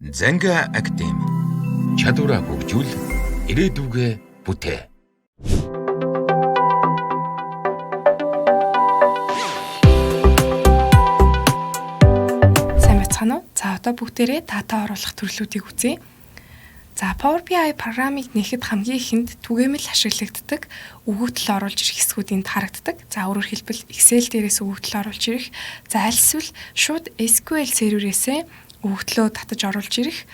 Занга Академи. Чадвараа хөгжүүл, ирээдүгээ бүтээ. Сайн байцгаана уу? За, одоо бүгдээрээ дата оруулах төрлүүдийг үзье. За, Power BI програмыг нээхэд хамгийн ихэнд түгээмэл ашиглагддаг өгөгдөл оруулж ирэх хэсгүүд энд харагддаг. За, өөрөөр хэлбэл, Excel дээрээс өгөгдөл оруулж ирэх, за, аль эсвэл шууд SQL серверээсээ өгөгдлөө татаж оруулж ирэх,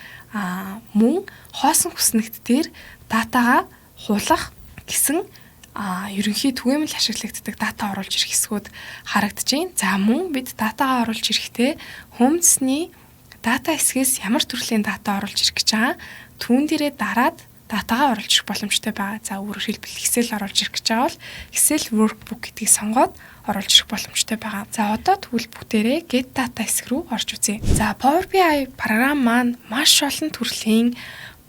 мөн хоосон хүснэгт дээр датагаа хуулах гэсэн ерөнхий түгээмэл ашиглагддаг дата оруулж ирэх хэсгүүд харагдаж байна. За, мөн бид датагаа оруулж ирэхдээ хүмүүстний дата хэсгээс ямар төрлийн дата оруулж ирэх гэж байгаа түүн дээрээ дараад датагаа оруулж ирэх боломжтой байгаа. За, өөрөөр хэлбэл, Excel оруулж ирэх гэж байгаа бол Excel workbook гэдгийг сонгоод оруулж ирэх боломжтой байгаа. За, одоо тэгвэл бүгдээрээ get data хэсэг рүү орж үзье. За, Power BI програм маань маш олон төрлийн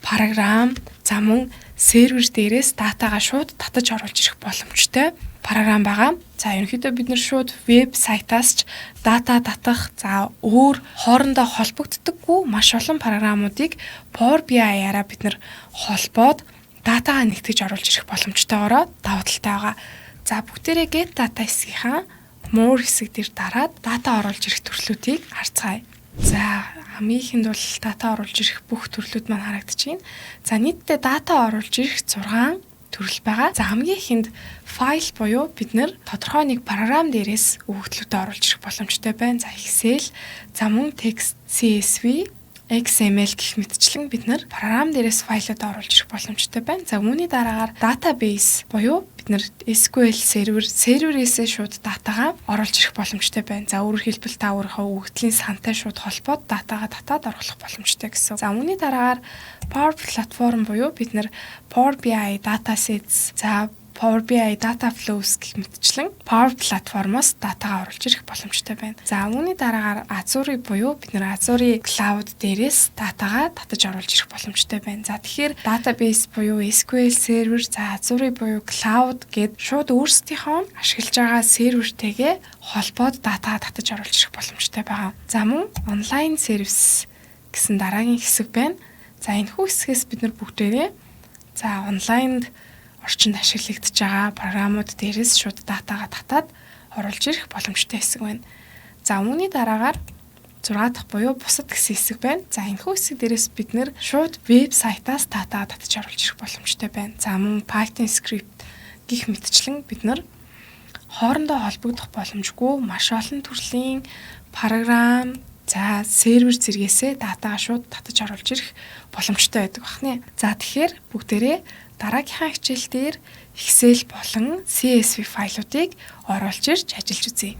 програм, за, мөн сервер дээрээс датагаа шууд татаж оруулж ирэх боломжтой програм байгаа. За, ерөнхийдөө бид нар шууд веб сайтаас ч дата татах, за, өөр хоорондоо холбогддоггүй маш олон програмуудыг Power BI-аараа бид нар холбоод датагаа нэгтгэж оруулж ирэх боломжтойгоороо давуу талтай байгаа. За, бүгдээрээ get data хэсгийнхаа more хэсэг дээр дараад дата оруулж ирэх төрлүүдийг харцгаая. За, хамгийн ихэнд бол дата оруулж ирэх бүх төрлүүд маань харагдаж байна. За, нийтдээ дата оруулж ирэх 6 төрөл байгаа. За, хамгийн ихэнд файл буюу бид нар тодорхой нэг програм дээрээс өгөгдлүүдээ оруулж ирэх боломжтой байна. За, Excel, за, мөн text, CSV, XML гэх мэтчлэн бид нар програм дээрээс файлуудаа оруулж ирэх боломжтой байна. За, үүний дараагаар database буюу бид нар SQL сервер серверээсээ шууд датагаа оруулж ирэх боломжтой байна. За, өөрөөр хэлбэл, та өөрийнхөө өгөгдлийн сантай шууд холбоод датагаа татаад оруулах боломжтой гэсэн. За, үүний дараагаар Power Platform буюу бид нар Power BI datasets, за, Power BI Data Flows гэх мэтчлэн Power Platform-оос датагаа оруулж ирэх боломжтой байна. За, үүний дараагаар Azure буюу бид нар Azure Cloud дээрээс датагаа татаж оруулж ирэх боломжтой байна. За, тэгэхээр database буюу SQL Server, за, Azure буюу Cloud гээд шууд өөрсдийнхөө ашиглаж байгаа сервертэйгээ холбоод датагаа татаж оруулж ирэх боломжтой байгаа. За, мөн online service гэсэн дараагийн хэсэг байна. За, энэхүү хэсгээс бид нар бүгдээрээ, за, онлайнд орчинд ашиглагдж байгаа програмууд дээрээс шууд датагаа татаад оруулж ирэх боломжтой хэсэг байна. За, үүний дараагаар 6 дахь буюу бусад гэсэн хэсэг байна. За, энэхүү хэсэг дээрээс бид нар шууд веб сайтаас датагаа татаж оруулж ирэх боломжтой байна. За, мөн Python script гэх мэтчлэн бид нар хоорондоо холбогдох боломжгүй маш олон төрлийн програм, за, сервер зэргээсээ датагаа шууд татаж оруулж ирэх боломжтой байдаг байна. За, тэгэхээр бүгдээрээ дараагийнхаа хичээл дээр Excel болон CSV файлуудыг оруулж ирж ажиллаж үзье.